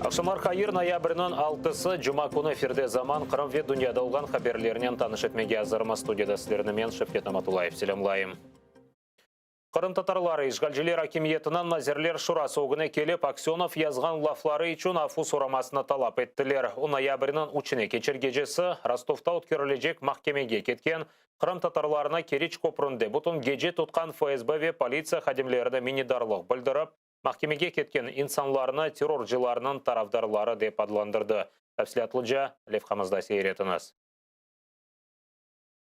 Aqşamlar hayır, noyabrniñ 6-sı, cuma künü efirde Zaman. Qırım ve dünyada olğan haberlernen tanış etmege azırmız. Studiyada sizlerni men, Şevket Namatullayev, selâmlayım. Qırımtatarları işğalciler akimiyetiniñ Nazirler Şurası ögüne kelip, Aksönov yazğan lafları içün afu soramasını talap ettiler. O noyabrniñ 3-üne keçer gecesi Rostovda ötkerilecek mahkemege ketken qırımtatarlarını Keriç köpründe bütün gece tutqan FSB ve politsiya hadimlerine minnetdarlıq bildirip, mahkemege ketken insanlarnı terrorcılarnıñ tarafdarları dep adlandırdı. Tafsilâtlıca levhamızda seyir etiñiz.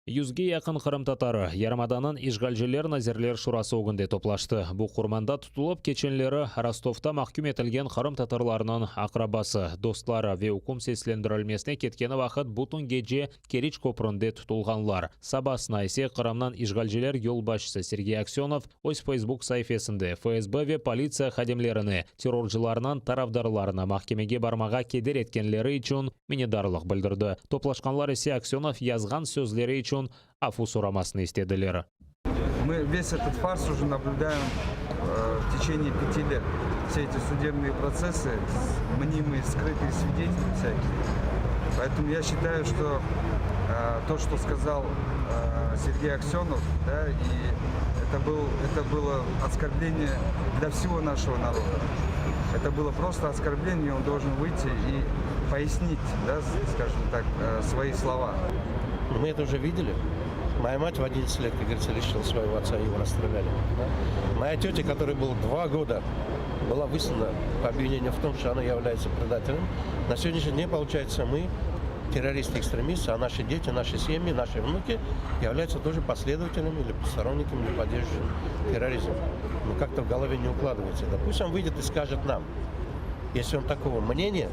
100-ge yaqın qırımtatarı yarımadanıñ işğalciler Nazirler Şurası ögünde toplaştı. Bu qurmanda tutulıp keçenleri Rostovda mahküm etilgen qırımtatarlarnıñ aqrabası, dostları ve üküm seslendirilmesine ketkeni vaqıt bütün gece Keriç köpründe tutulğanlar. Sabasına ise Qırımnıñ işğalciler yolbaşçısı Sergey Aksönov öz Feysbuk saifesinde FSB ve politsiya hadimlerine terrorcılarnıñ tarafdarlarını mahkemege barmağa keder etkenleri içün minnetdarlıq bildirdi. Toplaşqanlar ise Aksönov yazğan sözleri içün afu soramasını istediler. Мы весь этот фарс уже наблюдаем в течение 5 лет. Все эти судебные процессы, мнимые, скрытые свидетели всякие. Поэтому я считаю, что то, что сказал Сергей Аксенов, да, и это было оскорбление для всего нашего народа. Это было просто оскорбление, и он должен выйти и пояснить, да, скажем так, свои слова. Мы это уже видели. Моя мать в 11 лет, как говорится, лишила своего отца, его расстреляли. Да? Моя тетя, которой было 2 года, была выслана по обвинению в том, что она является предателем. На сегодняшний день, получается, мы террористы-экстремисты, а наши дети, наши семьи, наши внуки являются тоже последователями или сторонниками, или поддерживающими терроризм. Ну, как-то в голове не укладывается. Да пусть он выйдет и скажет нам, если он такого мнения,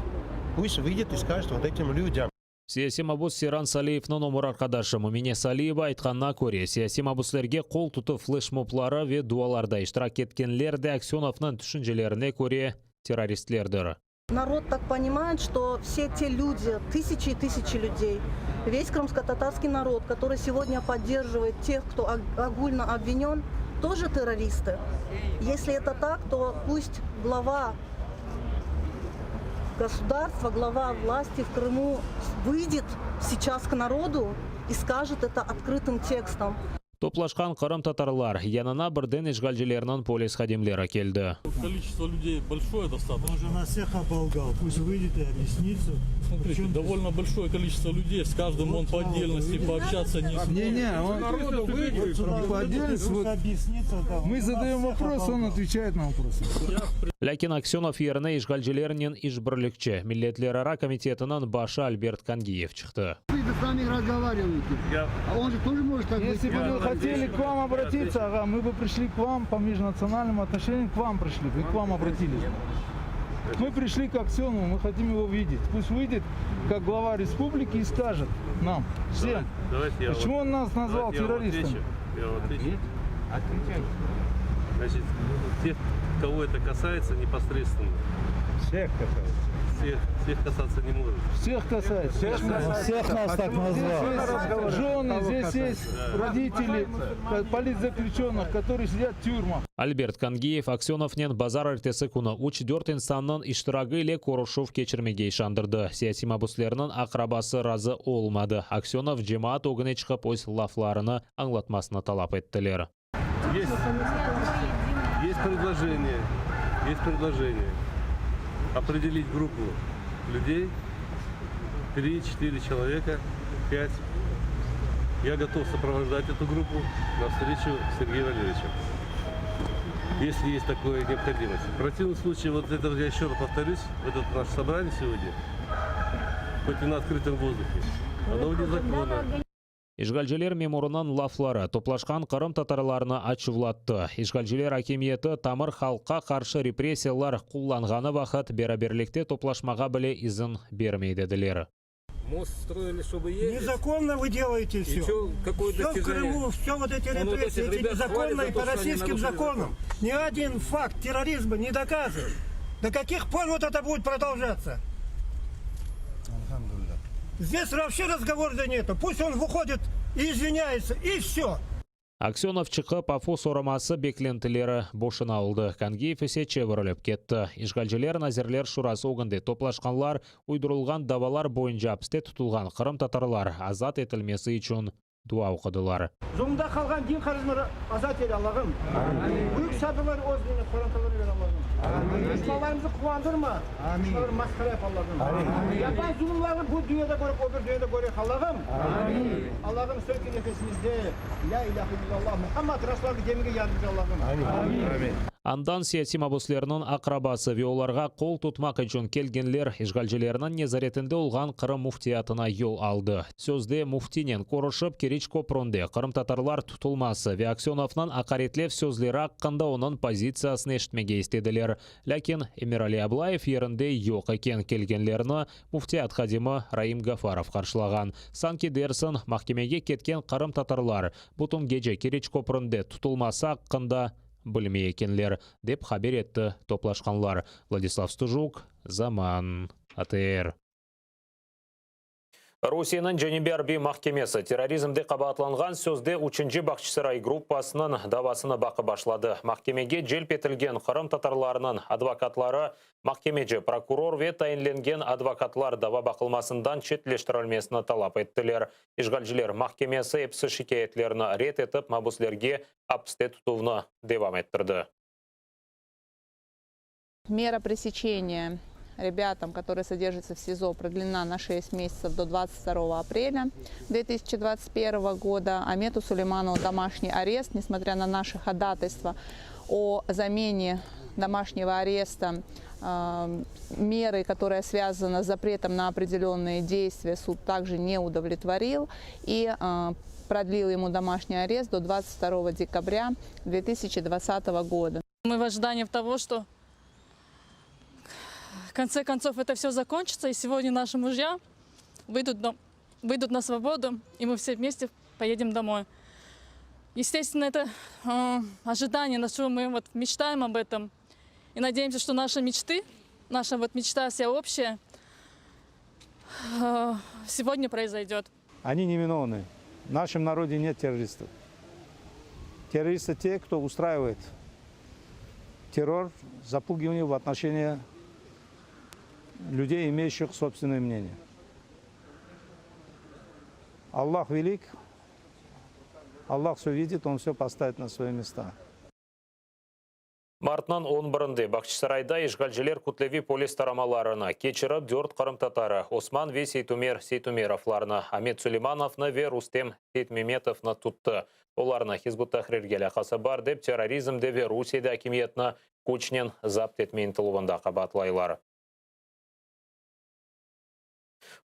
пусть выйдет и скажет вот этим людям. Siyasiy mabus Seyran Saliyevniñ ömür arqadaşı Mümine Saliyeva aytqanına köre, siyasiy mabuslerge qol tutuv fleşmobları ve dualarda iştirak etkenler de Aksönovnıñ tüşüncelerine köre terroristlerdir. Народ так понимает, что все те люди, тысячи и тысячи людей, весь крымско-татарский народ, который сегодня поддерживает тех, кто огульно обвинен, тоже террористы. Если это так, то пусть глава государства, глава власти в Крыму выйдет сейчас к народу и скажет это открытым текстом. Toplaşqan qırımtatarlar yanına birden işğalcilerniñ polis hadimleri keldi. Количество людей большое достаточно. Он же нас всех оболгал. Пусть выйдет и объяснится. Смотрите, Причем здесь- довольно большое количество людей, с каждым он по отдельности пообщаться не сможет. Не-не, он Вот сюда не по отдельности, пусть вот объяснится, да. мы Он задаем нас всех вопрос, он оболгал. отвечает на вопросы. Lâkin Aksönov yerine işğalcilernen işbirlikçi Milletlerara komitetiniñ başı Albert Kangiyev çıqtı. Вы с нами разговариваете. А он же тоже может так Если бы мы хотели к вам обратиться, ага, мы бы пришли к вам по межнациональным отношениям, к вам пришли, мы к вам обратились. Мы пришли к Аксенову, мы хотим его видеть. Пусть выйдет как глава республики и скажет нам, всем, Давайте я почему вот- он нас назвал давайте я вам террористами. отвечу. Я вам отвечу. Значит, тех, кого это касается непосредственно, Всех касается. всех, всех касаться не может. Всех касается. Всех, Всех нас так назвал. Здесь есть жены, здесь есть родители политзаключенных, которые сидят в тюрьмах. Альберт Кангиев Aksönovnen bazarertesi künü 3-4 insannıñ iştiragi ile körüşüv keçirmege işandırdı. Siyasiy mabuslerniñ aqrabası razı olmadı. Aksönov cemaat ögüne çıqıp öz laflarını añlatmasını talap ettiler. Есть предложение определить группу людей, 3-4 человека, 5. Я готов сопровождать эту группу на встречу с Сергеем Валерьевичем, если есть такая необходимость. В противном случае, вот это я еще раз повторюсь, вот это наше собрание сегодня, хоть и на открытом воздухе, оно вне закона. İşğalciler memurınıñ lafları toplaşqan qırımtatarlarını açuvlattı. İşğalciler akimiyeti tamır halqqa qarşı repressiyalar qullanğanı vaqıt beraberlikte toplaşmağa bile izin bermey dediler. Мост строили, чтобы ездить. Незаконно вы делаете И все. чё, какое Все в достижение? Крыму, все вот эти Он вот репрессии, этих эти ребят незаконные хвалит за по то, что они российским нарушили законам. Ни один факт терроризма не доказан. До каких пор вот это будет продолжаться? Здесь вообще разговора нету. Пусть он выходит и извиняется, и все. Aksönov çıqıp, afu soraması beklentileri boşuna oldı, Kangiyev ise çevirilip ketti. İşğalciler Nazirler Şurası ögünde toplaşqanlar uydurılğan davalar boyunca apiste tutulğan qırımtatarlar azat etilmesi içün dua oqudılar. Zulumda qalğan din qardaşlarımıznı azat eyle, Allahım. Büyük sabırlar özlerine, qorantalarına ber, Allahım. Duşmanlarımıznı quvandırma, duşmanlarnı masqara yap, Allahım. Yapqan zulumlarını bu dünyada körip, o bir dünyada köreyik, Allahım. Allahım, soñki nefesimizde Lâ ilâhe illallah, Muhammad Rasulullah demege yardımcı, Allahım. Andan siyasiy mabuslerniñ aqrabası ve olarğa qol tutmaq içün kelgenler işğalcilerniñ nezaretinde olğan Qırım Müftiyatına yol aldı. Sözde müftinen körüşip, Keriç köpründe qırımtatarlar tutulması ve Aksönovnıñ aqaretlev sözleri aqqında onıñ pozitsiyasını eşitmege istediler. Lâkin Emirali Ablayev yerinde yoq eken, kelgenlerni müftiyat hadimi Raim Gafarov qarşılağan. Sanki dersiñ, mahkemege ketken qırımtatarlar bütün gece Keriç köpründe tutulması aqqında bilmey ekenler, dep haber etti toplaşqanlar. Vladislav Stujuk, Zaman, ATR. Rusiyeniñ Cenübiy arbiy mahkemesi terrorizmde qabaatlanğan sözde üçünci Bağçasaray gruppasınıñ davasını baqıp başladı. Mahkemege celp etilgen qırımtatarlarnıñ advokatları, mahkemeci, prokuror ve tayinlengen advokatlar dava baqılmasından çetleştirilmesini talap ettiler. İşğalciler mahkemesi episi şikâyetlerni red etip, mabüslerge apiste tutuvnı devam ettirdi. Мера пресечения ребятам, которые содержатся в СИЗО, продлена на 6 месяцев до 22 апреля 2021 года. Амету Сулейманову домашний арест, несмотря на наши ходатайства о замене домашнего ареста э, меры, которая связана с запретом на определенные действия, суд также не удовлетворил и э, продлил ему домашний арест до 22 декабря 2020 года. Мы в ожидании того, что в конце концов это все закончится, и сегодня наши мужья выйдут, выйдут на свободу, и мы все вместе поедем домой. Естественно, это э, ожидание, на что мы вот мечтаем об этом. И надеемся, что наши мечты, наша вот мечта вся общая, э, сегодня произойдет. Они невиновны. В нашем народе нет террористов. Террористы те, кто устраивает террор, запугивание в отношении людей, имеющих собственное мнение. Аллах велик, Аллах все видит, Он все поставит на свои места. Martnıñ on birinde Bağçasarayda işğalciler kütleviy polis taramalarını keçirip, dört qırımtatarı, Osman ve Seytumer Seytumerovlarnı, Amet Suleymanovnı ve Rustem Seytmemetovnı tuttı. Olarnı Hizb ut-Tahrirge alâqası bar dep, terrorizmde ve Rusiyede akimiyetni küçnen zapt etme ıntıluvında qabaatlaylar.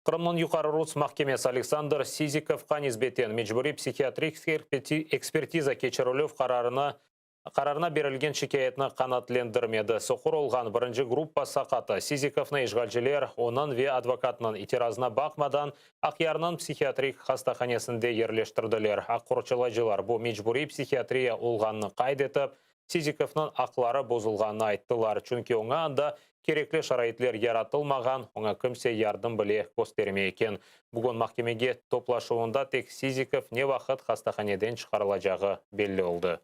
Qırımnıñ Yuqarı Rus mahkemesi Aleksandr Sizikovqa nisbeten mecburiy psihiatrik ekspertiza keçirilüv qararını qararına berilgen şikâyetni qanaatlendirmedi. Soqur olğan birinci gruppa saqatı Sizikovnı işğalciler, onıñ ve advokatınıñ itirazına baqmadan, Aqyarnıñ psihiatrik hastahanesinde yerleştirdiler. Aq qorçalayıcılar bu mecburiy psihiatriya olğanını qayd etip, Sizikovnıñ aqları bozulğanını ayttılar, çünki oña anda kerekli şaraitler yaratılmağan, oña kimse yardım bile köstermey eken. Bugün mahkemege toplaşuvında tek Sizikov ne vaqıt hastahaneden çıqarılacağı belli oldı.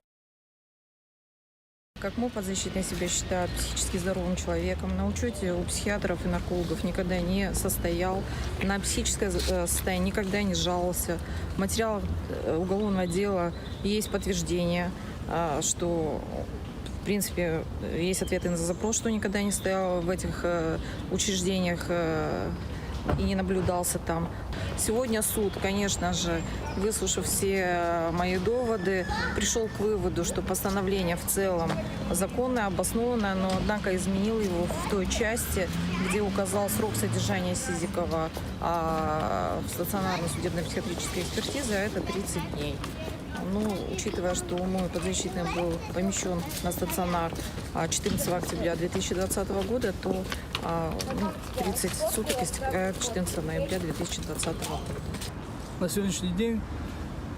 Как мой подзащитный себя считает психически здоровым человеком, на учете у психиатров и наркологов никогда не состоял, на психическое э, состояние никогда не жаловался. В материалах э, уголовного дела есть подтверждение, э, что в принципе, есть ответы на запрос, что никогда не стоял в этих учреждениях и не наблюдался там. Сегодня суд, конечно же, выслушав все мои доводы, пришел к выводу, что постановление в целом законное, обоснованное, но, однако, изменил его в той части, где указал срок содержания Сизикова а, в стационарной судебно-психиатрической экспертизе, а это 30 дней. Ну, учитывая, что мой подзащитный был помещен на стационар 14 октября 2020 года, то ну, 30 суток истекает 14 ноября 2020 года. На сегодняшний день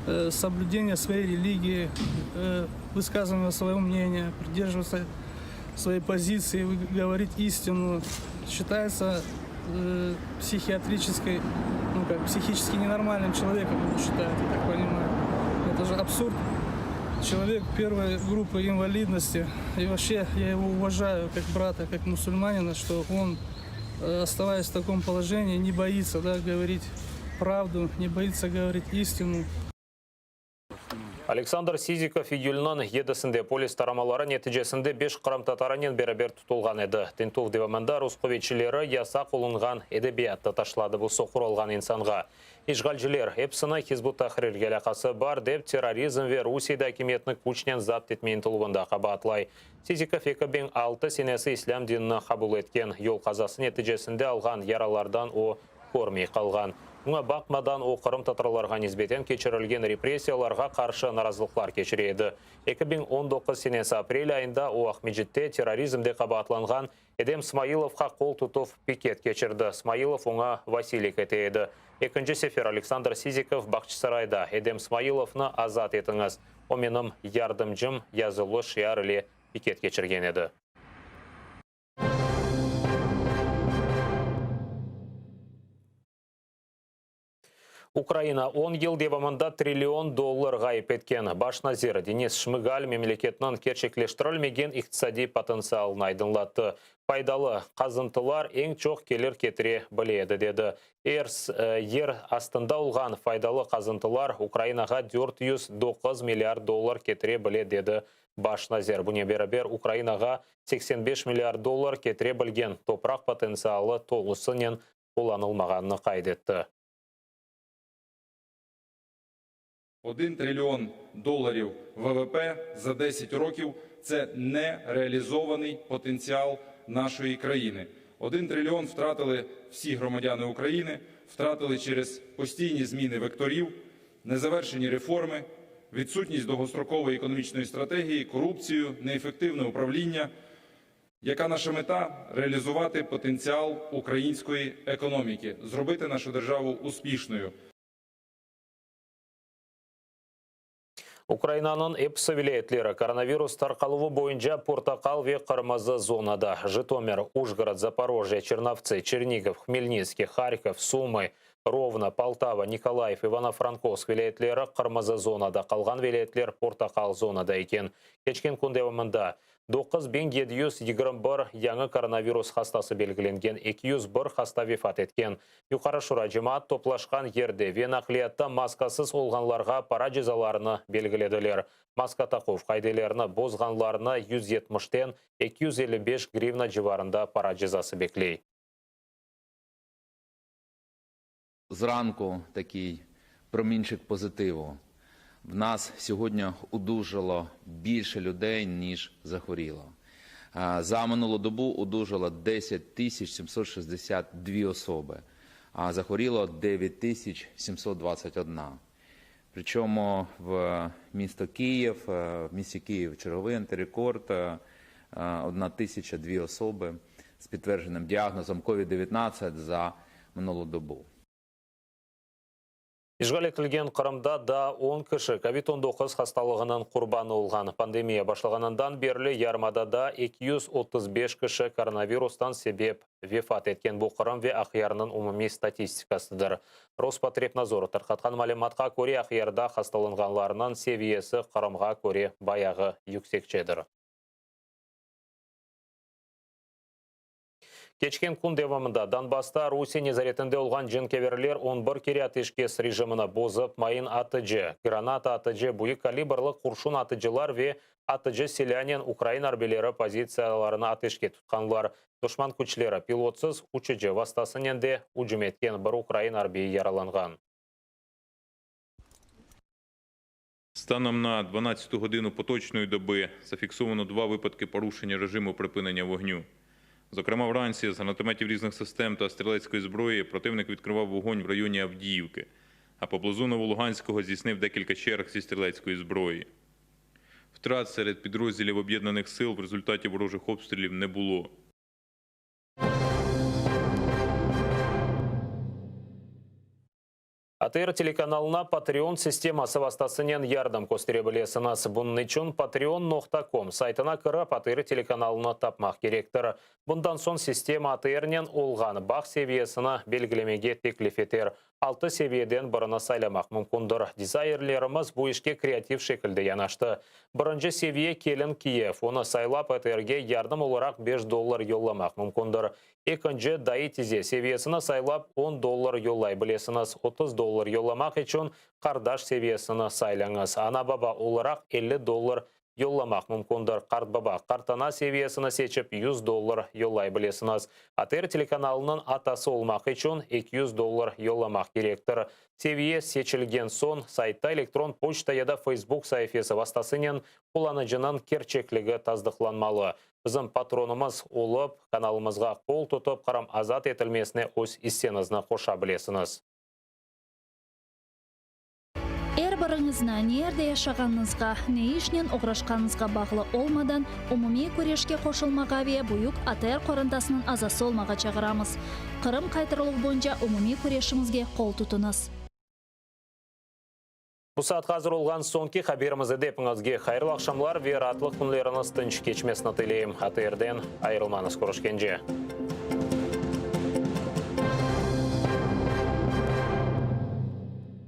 э, соблюдение своей религии, э, высказывание своего мнения, придерживаться своей позиции, говорить истину, считается э, психиатрической, ну как, психически ненормальным человеком его считают, я так понимаю. Это же абсурд. Человек первой группы инвалидности. И вообще я его уважаю как брата, как мусульманина, что он, оставаясь в таком положении, не боится да, говорить правду, не боится говорить истину. Aleksandr Sizikov iyülniñ yedisinde polis taramaları neticesinde beş qırımtatarınen beraber tutulğan edi. Tintüv devamında rus quvetçileri yasaq olunğan edebiyat da taşladı bu soqur olğan insanğa. İşğalciler, episini Hizb ut-Tahrirge alâqası bar dep, terrorizm ve Rusiyede akimiyetni küçnen zapt etme ıntıluvında qabaatlay. Sizikov 2006 senesi islâm dinini qabul etken. Yol qazası neticesinde alğan yaralardan o, körmey qalğan. Buña baqmadan, o, qırımtatarlarğa nisbeten keçirilgen repressiyalarğa qarşı narazılıqlar keçire edi. 2019 senesi aprel ayında o, Aqmescitte terrorizmde qabaatlanğan Edem Smailovqa qol tutuv piket keçirdi. Smailov oña vasiylik ete edi. Ekinci sefer Aleksandr Sizikov Bağçasarayda Edem Smailovnı azat etiñiz, o menim yardımcım yazılı şiar ile piket keçirgen edi. Ukraina on yıl devamında trillion dollar ğayıp etken. Baş nazir Denis Şmıgal memleketniñ kerçekleştirilmegen iqtisadiy potentsialını aydınlattı. Faydalı qazıntılar eñ çoq kelir ketire bile edi, dedi. Er yer astında olğan faydalı qazıntılar Ukrainağa 409 milliard dollar ketire bile, dedi baş nazir. Bunen beraber, Ukrainağa 85 milliard dollar ketire bilgen topraq potentsialı tolusınen qullanılmağanını qayd etti. 1 трильйон доларів ВВП за 10 років – це нереалізований потенціал нашої країни. 1 трильйон втратили всі громадяни України, втратили через постійні зміни векторів, незавершені реформи, відсутність довгострокової економічної стратегії, корупцію, неефективне управління. Яка наша мета? Реалізувати потенціал української економіки, зробити нашу державу успішною. Ukrainanıñ episi vilâyetleri koronavirus tarqaluvı boyunca portaqal ve qırmızı zonada, Jıtomir, Ujgorod, Zaporojye, Çernovtsı, Çernigov, Hmelnitskiy, Harkov, Sumı, Rovno, Poltava, Nikolayev, İvano-Frankovsk vilâyetleri qırmızı zonada, qalğan vilâyetler portaqal zonada eken. Keçken kün devamında 9721 yañı koronavirus hastası belgilengen, 201 hasta vefat etken. Yuqarı Şura cemaat toplaşqan yerde ve naqliyatta maskasız olğanlarğa para cezalarını belgilediler. Maska taquv qaidelerini bozğanlarnı 170-ten 255 grivna civarında para cezası bekley. Зранку такий промінчик позитиву. В нас сьогодні одужало більше людей, ніж захворіло. За минулу добу одужало 10 тисяч 762 особи, а захворіло 9 тисяч 721. Причому в місто Київ, в місті Київ черговий антирекорд, 1002 особи з підтвердженим діагнозом COVID-19 за минулу добу. İşğal etilgen Qırımda daa on kişi Covid 19 hastalığınıñ qurbanı olğan. Pandemiya başlağanından berli yarımadada 235 kişi koronavirustan sebep vefat etken, bu Qırım ve Aqyarnıñ umumiy statistikasıdır. Rospotrebnadzor tarqatqan malümatqa köre, Aqyarda hastalanğanlarnıñ seviyesi Qırımğa köre bayağı yüksekçedir. Keçken kün devamında Donbassta Rusiye nezaretinde olğan cenkeverler on bir kere ateşkes rejimini bozıp, mayın atıcı, granata atıcı, büyük kalibrlı qurşun atıcılar ve atıcı silânen ukrain arbiyleri pozitsiyalarını ateşke tutqanlar. Duşman küçleri pilotsız uçucı vastasınen de ücüm etken, bir ukrain arbiyi yaralanğan. Станом на 12 годину поточної доби зафіксовано два випадки порушення режиму припинення вогню. Зокрема, вранці з гранатометів різних систем та стрілецької зброї противник відкривав вогонь в районі Авдіївки, а поблизу Новолуганського здійснив декілька черг зі стрілецької зброї. Втрат серед підрозділів об'єднаних сил в результаті ворожих обстрілів не було. ATR telekanalına Patreon sisteması vastasınen yardım köstere bilesiñiz. Bunıñ içün patreon noqta com saytına kirip, ATR telekanalını tapmaq kerektir. Bundan soñ sistema ATRnen olğan bağ seviyesini belgilemege teklif eter. Altı seviyeden birini saylamaq mümkündir. Dizayerlerimiz bu işke kreativ şekilde yanaştı. Birinci seviye kelin-kiyev, onı saylap ATRge yardım olaraq beş dollar yollamaq mümkündir. Ekinci, dayı-tize seviyesini saylap on dollar yollay bilesiñiz. 30 dollar yollamaq içün qardaş seviyesini saylañız. Ana-baba olaraq 50 dollar yollamaq mümkündir. Qartbaba, qartana seviyesini seçip 100 dollar yollay bilesiñiz. ATR telekanalınıñ atası olmaq içün 200 dollar yollamaq kerektir. Seviye seçilgen soñ, saytta elektron poçta ya da Facebook saifesi vastasınen qullanıcınıñ kerçekligi tasdıqlanmalı. Bizim patronımız olıp, kanalımızğa qol tutıp, Qırım azat etilmesine öz isseñizni qoşa bilesiñiz. Er biriñizni, ne yerde yaşağanıñızğa, ne işnen oğraşqanıñızğa bağlı olmadan, umumiy küreşke qoşulmağa ve büyük ATR qorantasınıñ azası olmağa çağıramız. Qırım qaytarıluv boyunca umumiy küreşimizge qol tutuñız. Bu saatqa azır olğan soñki haberimiz edi. Epiñizge hayırlı aqşamlar ve raatlıq künleriñiz tınç keçmesini tileyim. ATRden ayırılmañız. Körüşkence.